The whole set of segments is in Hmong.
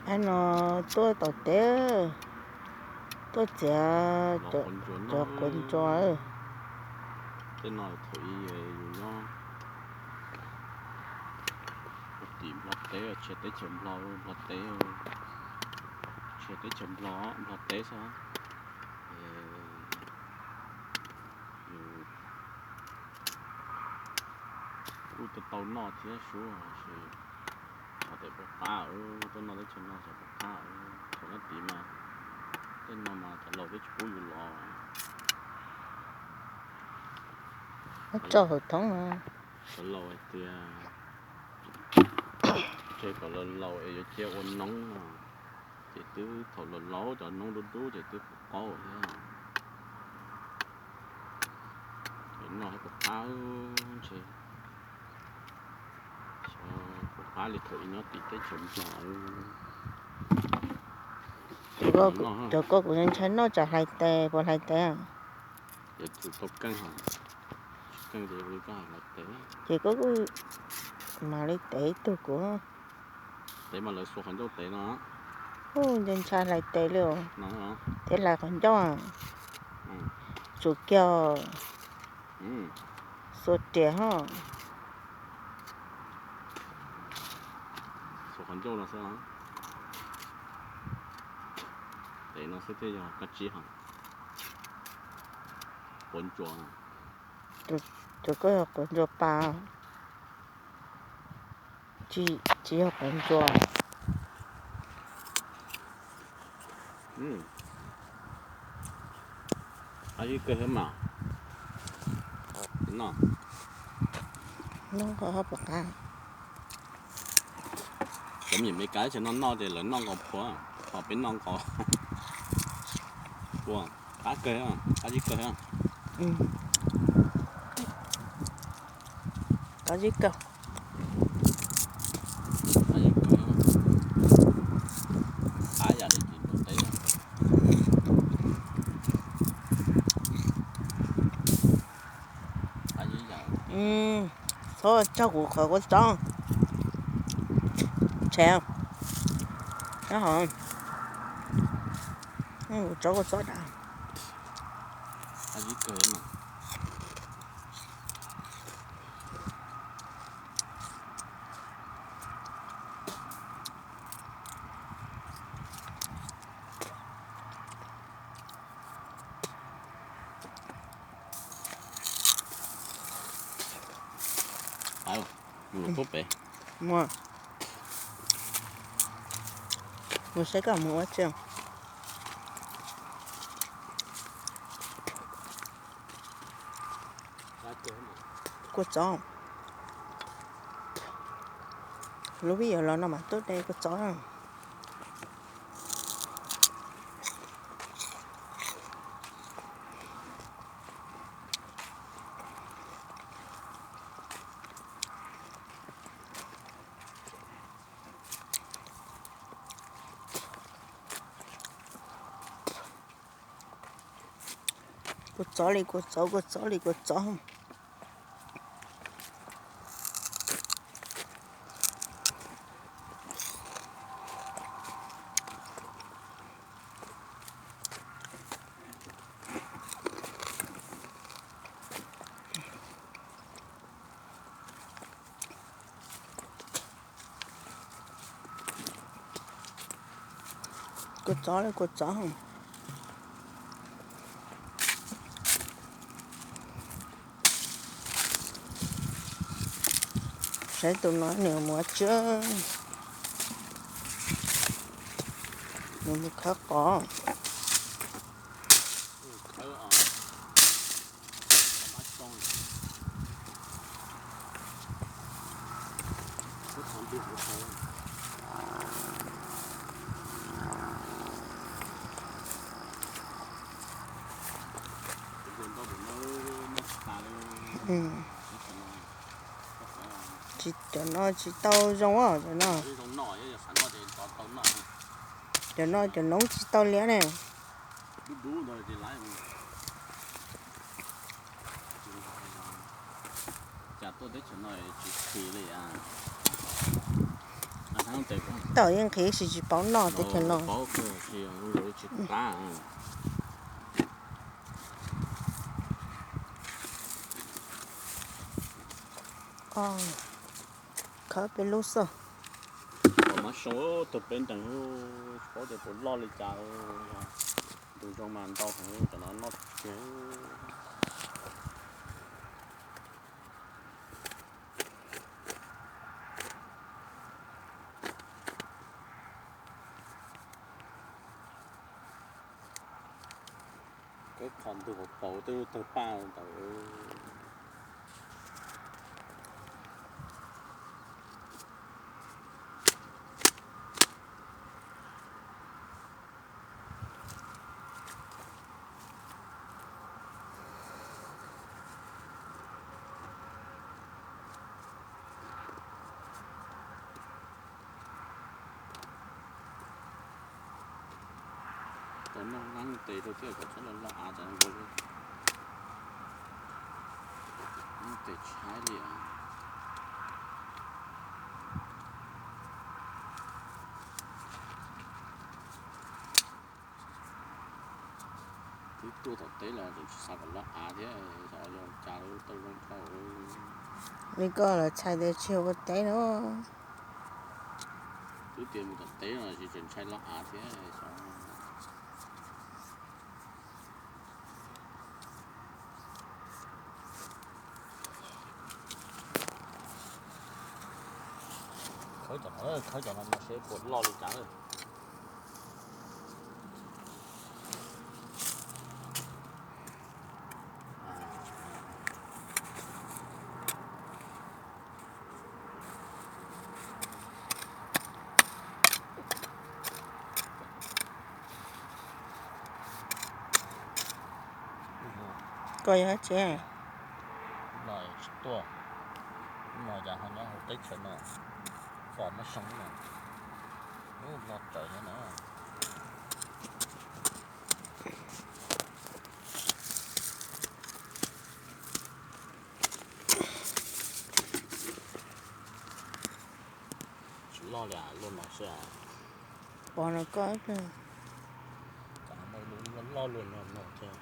Ab no tuaj tom teb, tuaj txiav cov quav ntsua. Tej no thaum ub yus nyob tim Nplog teb, tshiab teb chaws Nplog, Nplog teb, tshiab teb chaws Nplog, Nplog teb xwb. Yus kuj tau noj thiab sub, tab sis thaum tej puas qab, tuaj noj teb chaws no tsis puas qab, thaum nyob tid mas tej no mas cov laus twb tsis pub yus los. Tso hauv thoob. Cov laus hais tias tseg kom laus laus es yuav cia ua noob no, ces twb thaum laus laus cov noob dub dub ces twb qaub thiab. Noj thiab puas qab, ntshe puas qab li thaum ub nyob tim teb chaws Nplog. Cov koj kuv ntshai noj tsam hlais tes, puas hlais tes? Tsis tau keej, tsis keej ces ua li koj hais hlais tes. Ces koj kuj mam li tes ib tug kuv. Tes mas lawv xuas qhov ncauj tes no. Ntshai ntshai hlais tes li os. Thiab hlais qhov ncauj, tsuas kiag xuas riam ho. Xuas qhov ncauj no xwb. Tes no xwb thiaj yog kab tsib ho. Quav ntsuas. Tus koj yog quav ntsuas pas, tsis yog quav ntsuas. Qab zib kawg thiab mas. Noj qhov puas qab. Cov me nyuam Meskas tsis noj noj ces lawv noj nqos phua, ho peb noj nqos phua. Qab kawg, qab zib kawg. Qab zib kawg. Qab yam li tsis ntuj teb. Txhob tsaug kuv qhov kua txob. Tshem, nyob hauv. Kuv tsob kua txob dav. Mus pem, mus saib koj mus ua tsi. Kua txob, lub vij yam los no mas tuaj de kua txob na. Kua txob li kua txob, kua txob li kua txob. Kua txob li kua txob. Saib tus no nws mus ua tsi, nws mus khawb qos. Tsis, cov no tsis tau zoo os, cov no. Cov no cov noob tsis tau liab ne. Cas tuaj teb chaws no tsis khi li as. Hnub Tau yeej nqhis sis tsis paub noj teb chaws no. Khawb peb lub xwb. Mab soo tawg peb ntees, tsis paub tias puas loj li cas. Tus zoo mas ntau heev, cov no noj tiag. Kawb qhov ntug hauv paus tej lub tawg paj ntawd. Tau noj nqeeb tes rau thiaj kom txhob los loj av tas nkaus li. Nqeeb tes tshaib li. Twb tuaj tom teb los tseem tsis xav kom loj av thiab, xyov yog cas li tau zoo dhau. Li koj los txhais tias tsis ua teb no. Twb tias mus tom teb no tsis tseem ntshai loj av thiab xyov. Khawb cov no, khawb cov no mas seb puas loj li cas. Koj yog dab tsi? No tsis tuaj, no cas ho nyob hauv teb chaws no, fom mab soo no, loj tsawv thiab na. Tsis loj li, luaj no xwb. Pom no koj, loj luaj no no thiab.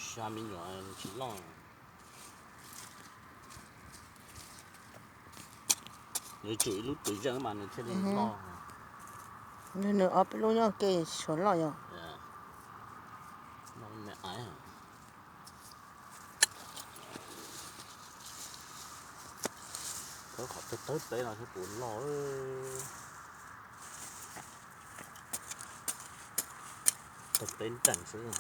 Xya me nyuam tsis loj. Nws tsum ib lub twm zeej mas nws thiaj li loj. Nws ob peb lub nyob ke tsis tshua loj yog. Khawb qhov tawg tawg peb no thiab puas loj. Tawg peb ntees xwb.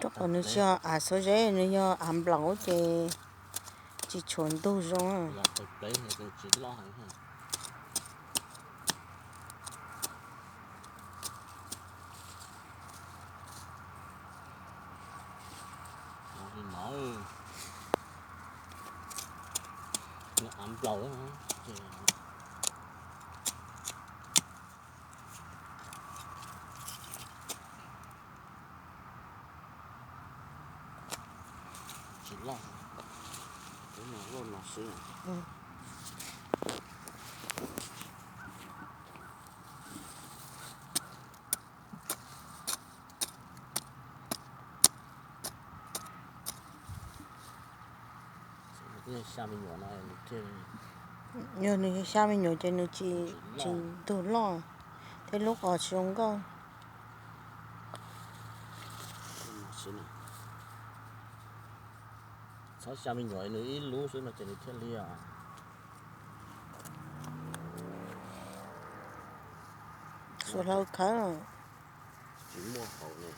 Rau qhov nws tsis yog av xuab zeb, nws yog av nplaum ces tsis tshuav ntug zoo. Tawg peb tsis loj heev. Li no, nws av nplaum ces tsis loj, loj no xwb. Yog nws xya me nyuam ces nws tsis tsis ntug loj thiab lub qos tsis zoo nkauj. Txhob xya me nyuam nws ib lub xwb no ces nws thiaj li os. Xuas hlau khawb. Tsis muaj hauv li.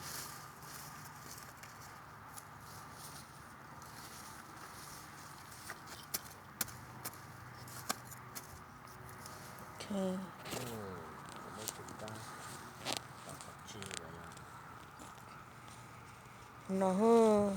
Ok. Muaj tus kab, kab qhov tsis los yog No.